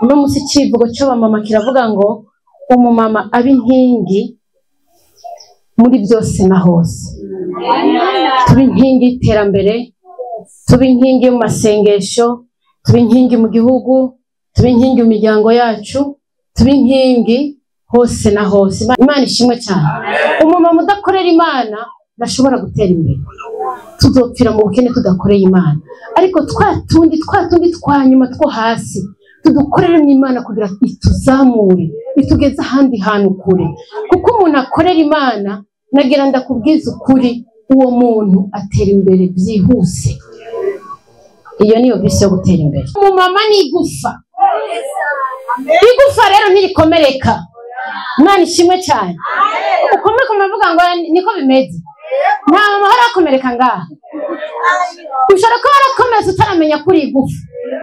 Uno musi icivugo c'abamama kiravuga ngo umumama aba inkingi muri byose na hose. Tuba inkingi y'iterambere, tuba inkingi mu masengesho, tuba inkingi mu gihugu, tuba inkingi mu miryango yacu, tuba inkingi hose na hose. Imana ishimwe cyane. Umumama udakorera Imana ntashobora gutera imbere. Tuzopfira mu bukene tudakoreye Imana. Ariko twa tundi twa nyuma two hasi tudukorere mu Imana kugira ituzamure, itugeze ahandi hantu kure. Kuko umuntu akorera Imana, nagira ndakubwiza ukuri, uwo muntu atera imbere byihuse. Iyo niyo bisi yo gutera imbere. Umumama ni igufa. Igufa rero ntirikomereka. Imana ishimwe cyane. Ukomeye kumavuga ngo niko bimeze. Nta mama harakomereka ngaha. Ushobora kuba warakomeretse utaramenya kuri igufa.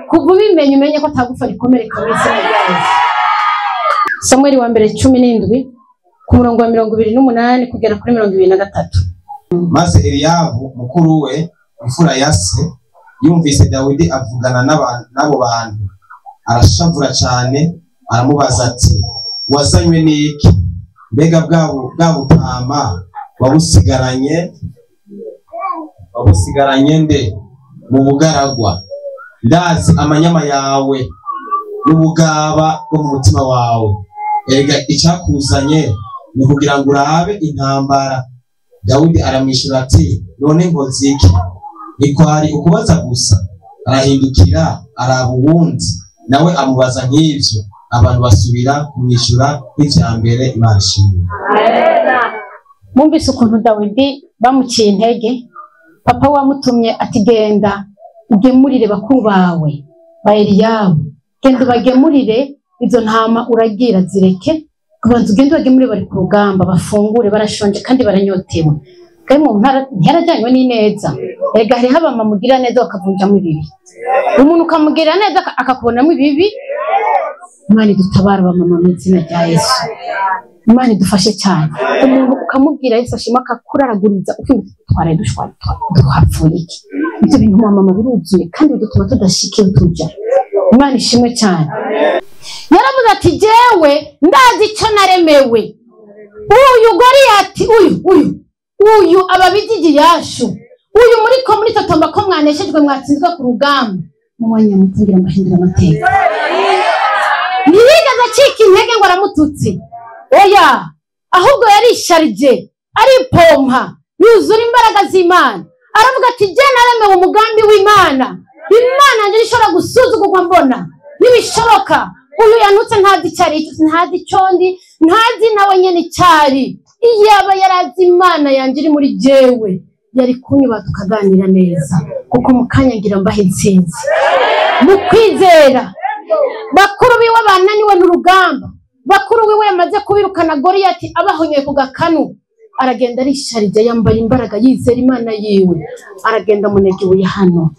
Kuva ubimenye umenye ko atagufa rikomereka mu izina rya Yesu. Samweli wa mbere 17 ku murongo wa 28 kugera kuri 23. Maze Eliyabu mukuru we imfura ya se yumvise Dawidi avugana n'abo bantu, arashavura cyane, aramubaza ati wazanywe n'iki? Mbega bwa butama wabusigaranye nde mu bugaragwa? Ndazi amanyama yawe n'ubugaba bwo mu mutima wawe. Erega icyakuzanye ni kugira ngo urabe intambara. Dawidi aramwishyura ati none nkoze iki? Ntikwari ukubaza gusa. Arahindukira araba uwundi, nawe amubaza nk'ibyo. Abantu basubira kumwishyura nk'icya mbere. Imana ishimwe. Mwumvise ukuntu Dawidi bamuciye intege. Papa wamutumye ati genda ugemurire bakuru bawe ba Eliyabu, genda ubagemurire izo ntama uragira zireke, kubanza ugende ubagemurire bari ku rugamba, bafungure, barashonje kandi baranyotewe. Kandi mu ntara ntiharajyanywe n'ineza. Erega hariho abamama mugira neza bakavunjamo ibibi. Umuntu ukamugirira neza akakubonamo ibibi. Imana idutabara abamama mu izina rya Yesu. Imana idufashe cyane. Umuntu ukamubwira Yesu ashima akakuraraguriza, ukimutwara dushwara duhapfuye iki? Ibyo bintu mama biruzuye kandi bidutuma tudashika iyo tuja. Imana ishimwe cyane. Yaravuze ati jewe ndazi icyo naremewe. Uyu Goliyati, uyu ababidigi yashu, uyu muri ko muri totomba ko mwaneshejwe mwatsinzwe ku rugamba, mu mwanya mutingira mbahindura amateka. Ntiyigeze acika intege ngo aramututse. Oya, ahubwo yarisharije, aripompa, yuzura imbaraga z'Imana. Aravuga ati je naremewe umugambi w'Imana. Imana nje ishobora gusuzugurwa mbona. Nibishoboka. Uyu yanutse ntazi icyari, ntazi icondi, ntazi nawe nyene icyari. Iyaba yarazi Imana yanje iri muri jewe, yari kunyuba tukaganira neza. Kuko mukanya ngira mbahe intsinzi. Mu kwizera, bakuru biwe bananiwe n'urugamba. Bakuru wiwe yamaze kubirukana Goliyati abahonyoye ku gakanu, aragenda arisharije, yambaye imbaraga, yizera Imana yiwe, aragenda munege ibuye hano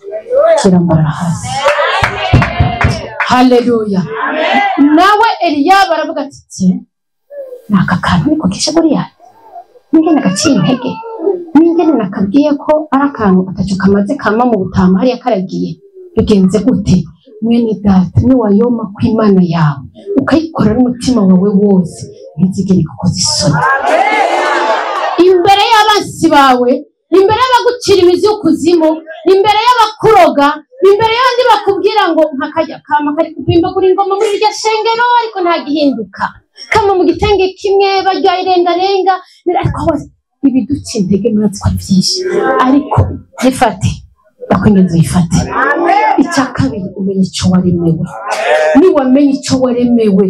kirambara hasi. Haleluya. Nawe Eliyabu aravuga ati naka kantu niko kishe Goliyati, ningene gaciye intege, ningene nakabwiye ko ari akantu ataco kamaze kama mu butama hariya karagiye, bigenze gute? Mwene data, niwayoma ku Imana yawe ukayikora n'umutima wawe wose, ntizigere igukoza isoni. Imbere y'abansi bawe, imbere y'abagucira imizi y'ukuzimu, imbere y'abakuroga, imbere y'abandi bakubwira ngo nkakajya kama kari kubimbagura ingoma muri iryo shengero ariko nta gihinduka, kama mu gitenge kimwe barya irengarenga, ariko ibiduca intege muratwa byinshi, ariko gifate ndakwinginze uyifate. Icya kabiri, umenye icyo waremewe. Niwamenye icyo waremewe,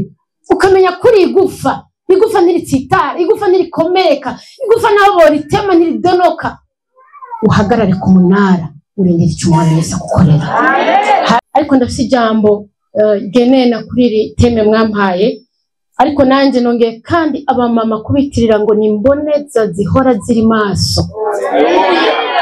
ukamenya kuri igufa, igufa ntiritsitara, igufa ntirikomereka, igufa naho boritema ntiridonoka, uhagarare ku munara urindira icyo Umwami Yesu agukorera. Ariko ndafite ijambo genena kuri iri teme mwampaye, ariko nanjye nongeye kandi abamama kubitirira ngo ni imboneza zihora ziri maso.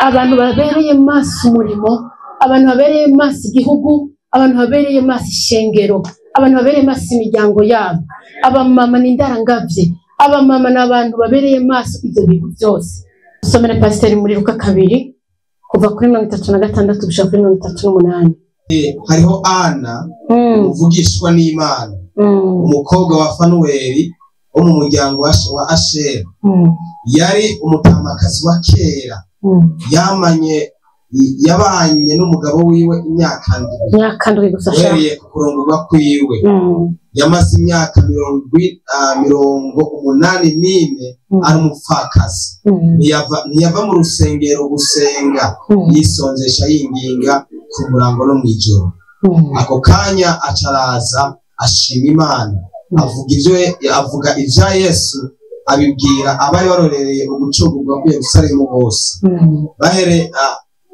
Abantu babereye maso umurimo, abantu babereye maso igihugu, abantu babereye maso ishengero, abantu babereye maso imiryango yabo. Abamama ni indarangavye, abamama ni abantu babereye maso ibyo bintu byose. Somera Pasiteri muri Luka 2 kuva kuri 36 gushika kuri 38. Hariho Ana uvugishwa n'Imana, umukobwa wa Fanueli wo mu muryango wa Asheri, yari umutamakazi wa kera, yabanye n'umugabo wiwe imyaka 7 gusa, uhereye ku kurongorwa kwiwe. Yamaze imyaka 84 ari umupfakazi. Ntiyava mu rusengero gusenga, yisonzesha yinginga ku murango no mw'ijoro. Ako kanya acaraza ashima Imana, avuga ivya Yesu, abibwira abari barorereye ugucungurwa kw'i Yerusalemu bose.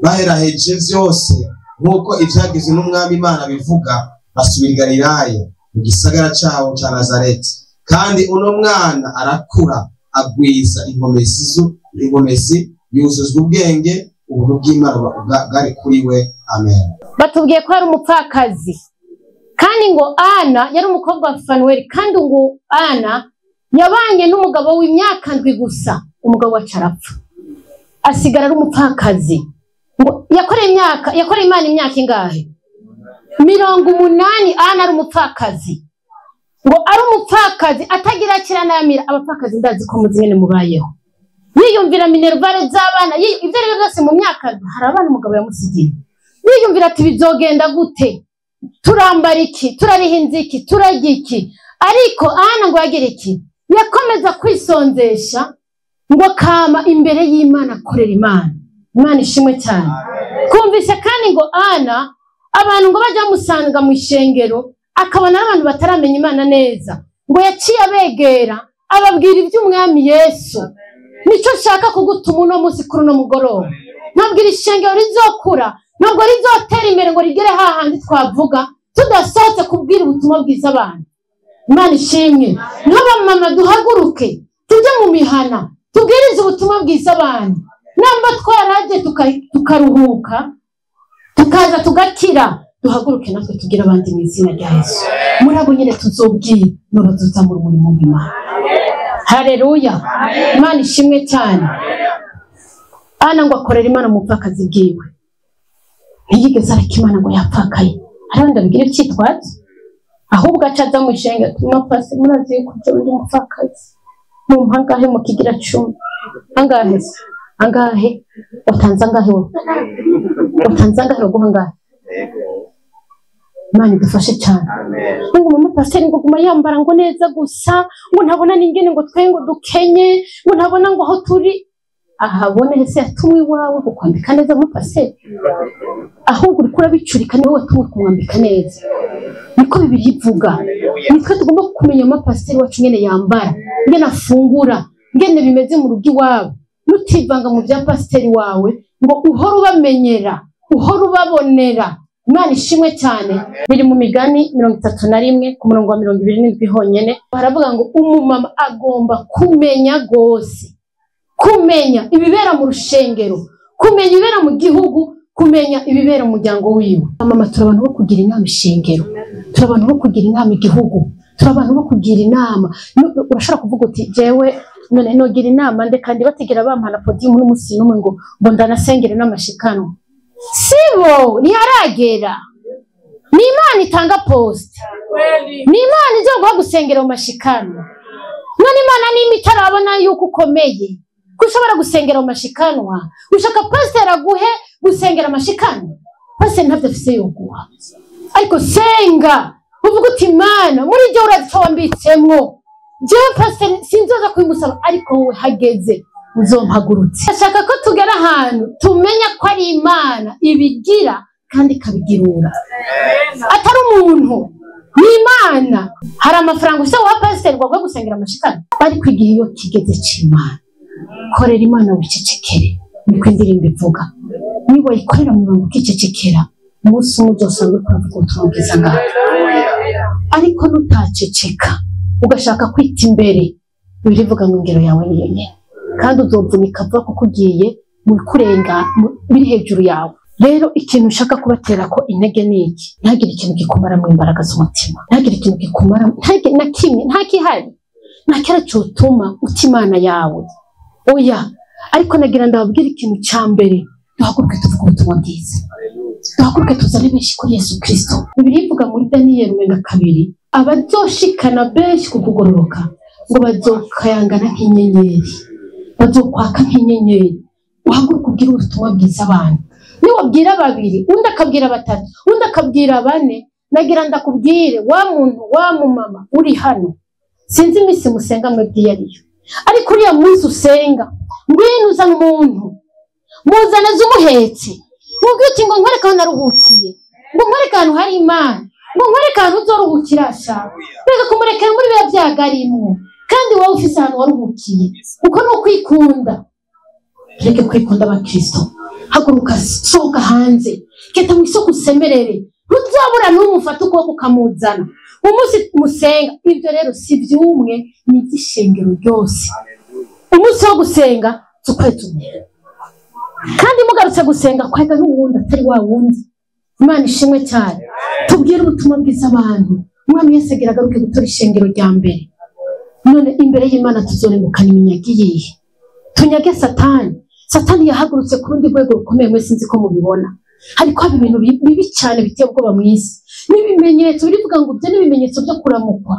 Baheraheje vyose nk'uko ivyagizwe n'Umwami Imana bivuga, basubira i Galilaya mu gisagara cabo ca Nazareti. Kandi uno mwana arakura, agwiza inkomezi, yuzuzwa ubwenge, ubuntu bw'Imana bwari kuri we. Amen. Batubwiye ko ari umupfakazi, kandi ngo Ana yari umukobwa wa Fanueli, kandi ngo Ana yabanye n'umugabo w'imyaka 7 gusa, umugabo wacu arapfa, asigara ari umupfakazi. Ngo yakoreye Imana imyaka ingahe? 80. Ana ari umupfakazi, ngo ari umupfakazi atagira kiranamira. Abapfakazi ndazi ko muzi nyene mubayeho, yiyumvira minervare z'abana, ivyo ari byo byose mu myaka hari abana umugabo yamusigiye, yiyumvira ati bizogenda gute, turambara iki, turariha iki, turarya iki. Ariko Ana ngo yagira iki? Yakomeza kwisonzesha, ngo kama imbere y'Imana, akorera Imana. Imana ishimwe cyane. Kumvise kandi ngo Ana abantu ngo bajya bamusanga mu ishengero, akabona abantu bataramenya Imana neza, ngo yaciye abegera ababwira iby'Umwami Yesu. Nicyo nshaka kugutuma uno munsi kuri uno mugoroba, ntabwira ishengero rizokura, ntabwo rizotera imbere ngo rigere hahandi twavuga tudasohotse kubwira ubutumwa bwiza abantu. Imana ishimwe. N'abamama duhaguruke tujye mu mihana tubwirize ubutumwa bwiza abantu. Namba twaraje tukaruhuka tukaza tugakira, duhaguruke natwe tugira abandi mu izina rya Yesu. Muri abo nyine tuzobwira n'abazozamura umurimo w'Imana. Haleluya. Imana ishimwe cyane. Ana ngo akorera Imana mu bupfakazi bwiwe, ntiyigeze areka Imana ngo yapfakaye. Hari abandi babigira icyitwazo, ahubwo aca aza mu ishengero, mapasi murazi yuko jewe ndi umupfakazi, mumpa angahe mu kigira 10? Angahe se? Angahe? Watanze angahe wowe? Watanze angahe baguha angahe? Imana idufashe cyane. Ngo mama pasiteri ngo guma yambara ngo neza gusa, ngo ntabona n'ingene ngo twe ngo dukenye, ngo ntabona ngo aho turi. Ahabone hese yatumwe iwawe kukwambika neza mu pasiteri, ahubwo uriko urabicurika, niwe watumwe kumwambika neza. Niko Bibiliya ivuga. Nitwe tugomba kumenya amapasiteri wacu ngene yambara, ngene afungura, ngene bimeze mu rugo iwabo. Nutivanga mu bya pasiteri wawe ngo uhore ubamenyera, uhore ubabonera. Imana ishimwe cyane. Biri mu migani 31 ku murongo wa 27 honyene, baravuga ngo umumama agomba kumenya gose, kumenya ibibera mu rushengero, kumenya ibibera mu gihugu, kumenya ibibera mu muryango wiwe. Mama, turi abantu bo kugira inama ishengero, turi abantu bo kugira inama igihugu, turi abantu bo kugira inama. Urashobora kuvuga uti jewe none nogira inama nde, kandi bategera bampana podium n'umunsi n'umwe ngo ndanasengere n'amashikanwa. Sibo ntiharagera. Ni Imana itanga post, ni Imana izoguha gusengera mu mashikanwa. None Imana nimba itarabona yuko ukomeye ko ushobora gusengera mu mashikanwa, ushaka pasiteri aguhe gusengera amashikanwa? Pasiteri ntabyo afise yoguha, ariko senga uvuga uti Imana muri ibyo urazi ico wambitsemwo, jewe pasiteri sinzoza kubimusaba, ariko wowe hageze uzompagurutse. Ashaka ko tugera ahantu tumenya ko ari Imana ibigira kandi ikabigirura, atari umuntu, ni Imana. Hari amafaranga ufise wa pasiteri ngo aguhe gusengera amashikanwa, ariko igihe iyo kigeze c'Imana, korera Imana wicecekere. Niko indirimbo ivuga. Niba wayikorera mu ibanga ukicecekera, umunsi umwe uzosanga uriko uravuga ubutumwa bwiza ngaho. Ariko nutaceceka ugashaka kwita imbere, birivuga ngo ingero yawe niyo nyene, kandi uzovunika vuba kuko ugiye mu bikurenga, biri hejuru yawe. Rero ikintu ushaka kubatera ko intege ni iki? Ntagire ikintu gikumara mu imbaraga z'umutima, ntagire ikintu gikumara, ntagire na kimwe, nta kihari, nta kera cyotuma uta Imana yawe. Oya, ariko nagira ndababwira ikintu cya mbere, duhaguruke tuvuge ubutumwa bwiza. Duhaguruke tuzane benshi kuri Yesu Kristo. Bibiliya ivuga muri Daniyeli umenga 2, abazoshikana benshi ku kugororoka ngo bazokayangana nk'inyenyeri, bazokwaka nk'inyenyeri. Uhaguruke ubwire ubutumwa bwiza abantu. Niwabwira 2, undi akabwira 3, undi akabwira 4, nagira ndakubwire wa muntu wa mumama uri hano, sinzi iminsi musenga mwebwe ariyo, ariko uriya munsi usenga ngwino uzana umuntu, muzana zumuhetse, mubwire uti ngo nkwereke aho naruhukiye, ngo nkwereke ahantu hari Imana, ngo nkwereke ahantu uzoruhukira sha. Mbega kumurekera muri biba byagarimwo, kandi wowe ufise ahantu waruhukiye. Uko ni ukwikunda. Reke kwikunda abakristo. Haguruka, sohoka hanze, keta mu isoko usemerere, ntuzabura n'umwe ufata ukuboko ukamuzana. Umunsi musenga, ibyo rero si by'umwe, ni iby'ishengero ryose. Umunsi wo gusenga tukwezi umwe, kandi mugarutse gusenga kwega n'uwundi atari wa wundi. Imana ishimwe cyane. Tubwire ubutumwa bwiza abantu. Umwami Yesu agira agaruke gutora ishengero rya mbere. None imbere y'Imana tuzorengukana iminyago iyihe? Tunyage Satani. Satani yahagurutse ku rundi rwego rukomeye, mwe sinzi ko mubibona. Hariko haba ibintu bibi cyane biteye ubwoba mu isi. N'ibimenyetso birivuga ngo ibyo n'ibimenyetso byo kuramukwa.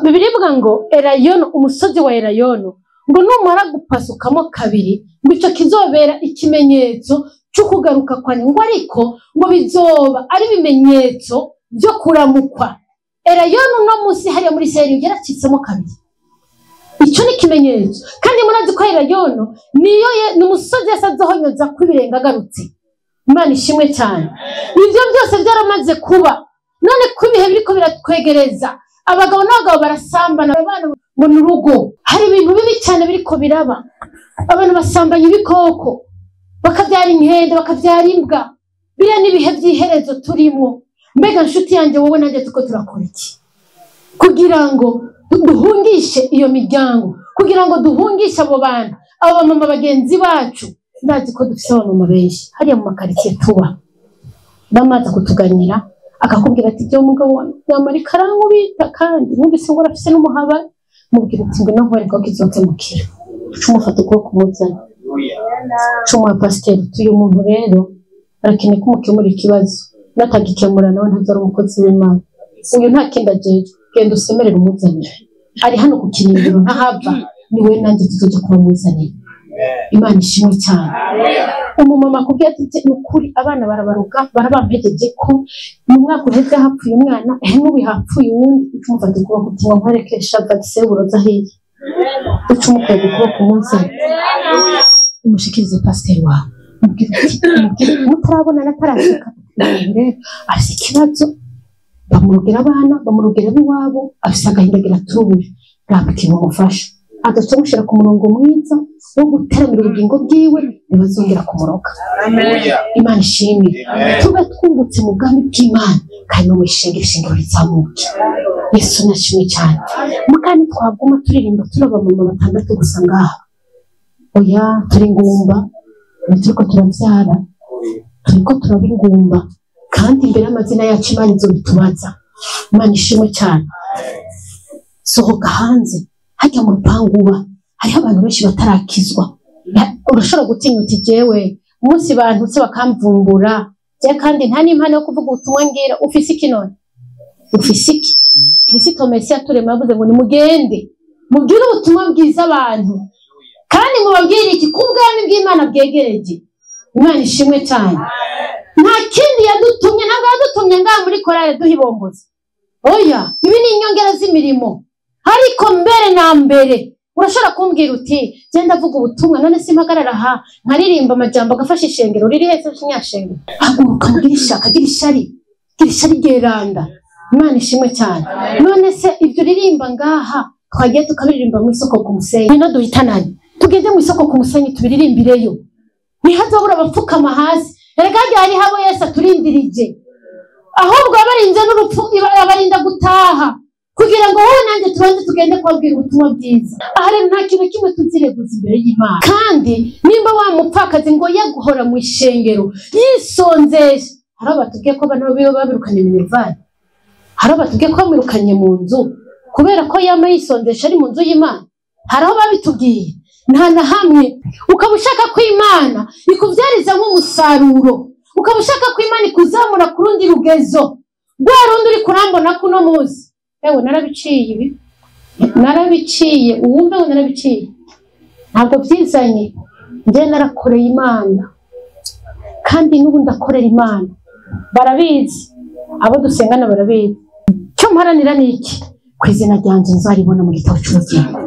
Bibiliya ivuga ngo Elayono, umusozi wa Elayono, ngo numara gupasukamo kabiri, ngo ico kizobera ikimenyetso cyo kugaruka kwa, ngo ariko ngo bizoba ari ibimenyetso byo kuramukwa. Elayono no munsi hariya muri Isirayeli yaracitsemo kabiri. Icyo ni ikimenyetso. Kandi murazi ko Elayono niyo ni umusozi Yesu azohonyoza ko ibirenge agarutse. Imana ishimwe cyane. Ibyo byose byaramaze kuba. None ko ibihe biriko biratwegereza, abagabo n'abagabo barasambana, abana ngo ni urugo. Hari ibintu bibi cyane biriko biraba. Abantu basambanya ibikoko, bakabyara inkende, bakabyara imbwa. Biriya ni ibihe by'iherezo turimo. Mbega nshuti yanjye, wowe nanjye tuko turakora iki kugira ngo duhungishe iyo miryango, kugira ngo duhungishe abo bantu, abo bamama bagenzi bacu? Ndazi ko dufite abamama benshi hariya mu makaritsiye tuba, bamaze kutuganyira akakubwira ati jya umugabo yamara ikarankubita, kandi numvise ngo arafise n'umuhaba. Mubwira uti ngwino nkwereke ko kizokemukira. Uca umufata ukuboko umuzana, uca umuha pasiteri uti uyu muntu rero arakeneye ko umukemurira ikibazo, natagikemura nawe ntazari umukozi w'Imana. Uyu nta kindi ajejwe, genda usemerere umuzanire, ari hano ku kirindiro ntahava, ni we nanjye tuzoja kumuzanira. Imana ishimwe cyane. Umumama akubwira ati ni ukuri abana barabaruka, barabampejeje ko mu mwaka uheze hapfuye umwana, n'ubu hapfuye uwundi. Uca umufata ukuboko uti ngo nkwerekesha vaccin y'uburozi ahiye, uca umukwega ukuboko umuzane, umushikirize pasiteri wawe, umubwire uti mutarabonana atarashika, rero afise ikibazo, bamurogera abana, bamurogera ab'iwabo, afise agahinda agira atuye, raba ikintu umufasha. Agaca amushyira ku murongo mwiza wo guteramira ubugingo bwiwe, ntibazongera kumuroga. Imana ishimwe. Tube twungutse mu bwami bw'Imana, kandi no mu ishengero, ishengero rizamuke. Yesu nashimwe cyane. Mukandi twaguma turirimba turi abamama 6 gusa ngaha. Oya, turi ingumba, turiko turabyara, turiko turaba ingumba, kandi imbere y'amazina yacu Imana izobitubaza. Imana ishimwe cyane. Sohoka hanze, hajya mu rupangu uba, hariho abantu benshi batarakizwa. Urashobora gutinya uti jewe umunsi bantutse bakamvumbura, je kandi nta n'impano yo kuvuga ubutumwa ngira. Ufise iki none? Ufise iki? Kristo Mesiya turema yavuze ngo nimugende mubwire ubutumwa bwiza abantu, kandi mubabwire iki? Ko ubwami bw'Imana bwegereje. Imana ishimwe cyane. Nta kindi yadutumye, ntabwo yadutumye ngaha muri korale duhibomboza. Oya, ibi ni inyongera z'imirimo. Ariko mbere na mbere urashobora kumbwira uti genda avuga ubutumwa, none simpagarara aha nkaririmba amajambo agafasha ishengero riri hese nyashengero. Haguruka mugire ishaka, gira ishari, gira ishari ryeranda. Imana ishimwe cyane. None se ibyo ririmba ngaha twagiye tukabiririmba mu isoko ku musenyi, no duhitanane tugende mu isoko ku musenyi tubiririmbireyo, ntihazabura abapfukama hasi. Erega hariho abo Yesu aturindirije, ahubwo abarinze n'urupfu abarinda gutaha, kugira ngo wowe nanjye tubanze tugende kubabwira ubutumwa bwiza. Aha rero nta kintu kimwe tuzireguza imbere y'Imana. Kandi nimba wa mupfakazi ngo yaguhora mu ishengero yisonzesha, hari abo batubwiye ko abantu biwe babirukanye mu mirivani, hari abo batubwiye ko bamwirukanye mu nzu kubera ko yama yisonzesha ari mu nzu y'Imana, hari aho babitubwiye. Nta na hamwe. Ukaba ushaka ko Imana ikuvyariza nk'umusaruro, ukaba ushaka ko Imana ikuzamura ku rundi rugezo rwa rundi uri kurambona kuno munsi. Ewe narabiciye ibi, narabiciye, uwumve ngo narabiciye, ntabwo byizanye. Njye narakoreye Imana kandi n'ubu ndakorera Imana, barabizi abo dusengana barabizi. Icyo mparanira ni iki? Ku izina ryanjye nzaribona mu gitabo cy'ubugingo,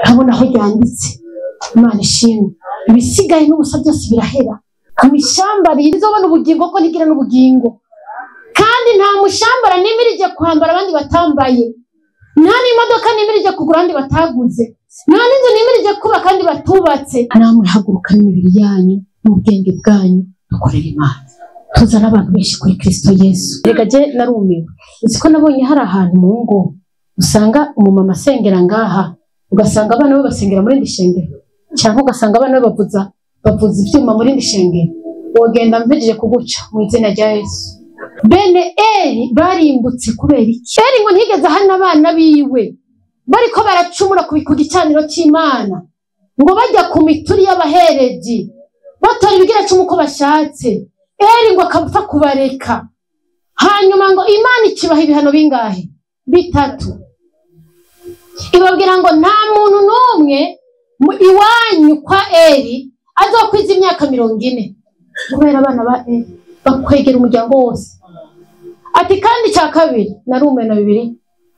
nkabona aho ryanditse. Imana ishimwe. Ibisigaye n'ubusa byose birahera. Imishambari izobona ubugingo ko ntigira n'ubugingo, kandi nta mushambara nimirije kwambara abandi batambaye, nta n'imodoka nimirije kugura abandi bataguze, nta n'inzu nimirije kubaka kandi batubatse. Namwe haguruka n'imibiri yanyu n'ubwenge bwanyu dukorera Imana, tuzana abantu benshi kuri Kristo Yesu. Reka je narumiwe, uzi ko nabonye hari ahantu mu ngo usanga umumama asengera ngaha, ugasanga abana be basengera muri indi shengero, cyangwa ugasanga abana be bavuza ibyuma muri indi shengero. Wogenda mpejeje kuguca mu izina rya Yesu. Bene Eli barimbutse kubera iki? Eli ngo ntigeze ahana abana biwe bariko baracumura ku gicaniro cy'Imana, ngo bajya ku mituri y'abaherezi batora ibigira cumi uko bashatse. Eli ngo akapfa kubareka. Hanyuma ngo Imana ikibaha ibihano bingahe? Bitatu. Ibabwira ngo nta muntu n'umwe iwanyu kwa Eli azokwiza imyaka 40, kubera abana ba Eli bakwegera umuryango wose. Ati kandi cya kabiri narume na bibiri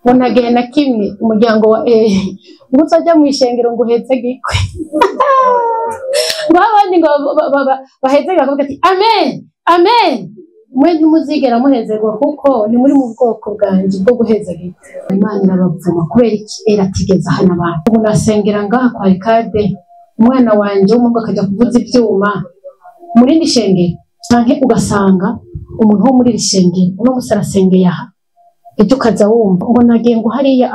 ngo ntagihe na kimwe umuryango wa Eli ngo uzajya mu ishengero ngo uhetse gikwe. Ngo abandi ngo baheze bakavuga ati amen amen, mwe ntimuzigera muhezerwa kuko ni muri mu bwoko bwanjye bwo guheza gikwe. Imana irabavuma kubera iki? Eli atigeze ahana abantu. Ubu nasengera ngaha kwa Rikade, umwana wanje w'umuhungu akajya kuvuza ibyuma muri indi shengero, canke ugasanga umuntu wo muri iri shengero uno musi arasengeye aha, ejo ukaza wumva ngo nagiye ngo hariya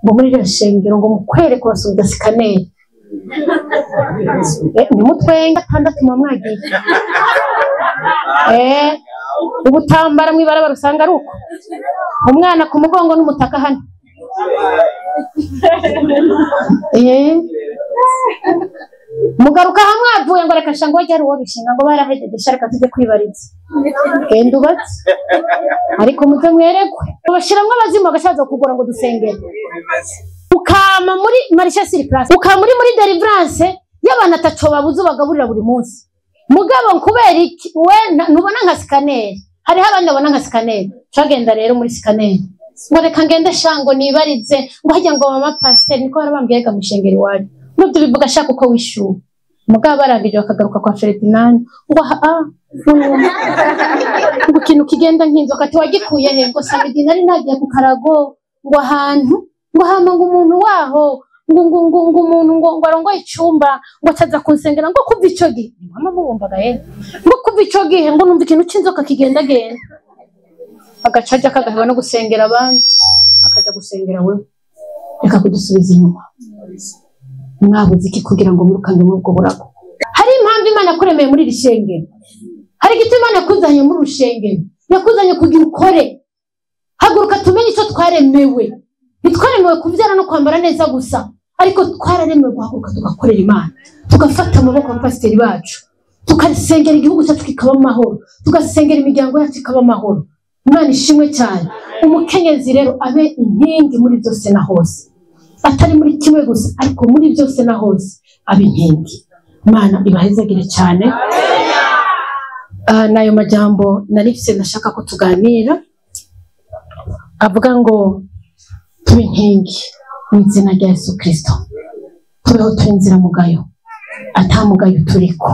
ngo muri iriya shengero ngo mukwereke basubiza sikaneri. Ni mutwenga atandatu muba mwagiye. Ubutambara mw'ibarabara usanga ari uko, umwana ku mugongo n'umutaka hano. Mugaruka hamwe avuye ngo reka shango wajya ari uwo bishinga ngo barahejeje shareka tujye kwibariza. Genda ubatse ariko muze mwerekwe, bashiramwe abazimu bagashaza kugura ngo dusengere. Ukama muri Marisha City Plus, ukama muri deliverance y'abantu ataco babuze bagaburira buri munsi. Mugabo kubera iki we ntubona nka scanner, hariho abandi babona nka scanner. Cagenda rero muri scanner ngo reka ngende shango nibarize ngo hajya ngo mama pasteur niko barabambwiye ga mushengeri wanyu. Nubyo bivuga shaka uko wishuwe. Mugabo barangije bakagaruka kwa Ferdinand ngo ngo ikintu kigenda nk'inzoka ati wagikuye he? Ngo samedi nari nagiye ku karago ngo ahantu ngo hama ngo umuntu waho ngo ngo ngo ngo umuntu ngo ngo arongoye icumba ngo ataza kunsengera ngo kuva ico gihe mama mubumbaga ngo kuva ico gihe ngo numva ikintu c'inzoka kigenda genda. Agacaja kagaheba no gusengera abandi akaja gusengera wewe. Reka kudusubiza inyuma. Mwabuze iki kugira ngo murukange muri ubwo burago? Hari impamvu Imana yakuremeye muri iri shengero, hari igituma Imana yakuzanye muri rushengero, yakuzanye kugira ukore. Haguruka tumenye icyo twaremewe. Ntitwaremewe kubyara no kwambara neza gusa, ariko twararemewe guhaguruka tugakorera Imana, tugafata amaboko y'abapasiteri bacu, tugasengera igihugu cyacu kikaba amahoro, tugasengera imiryango yacu ikaba amahoro. Imana ishimwe cyane. Umukenyezi rero abe inkingi muri byose na hose, atari muri kimwe gusa ariko muri byose na hose abe inkingi. Imana ibahezagire cyane. Nayo majambo narifise nashaka ko tuganira, avuga ngo tube inkingi mu izina rya Yesu Kristo, tubeho turi inzira mugayo, ata mugayo turiko.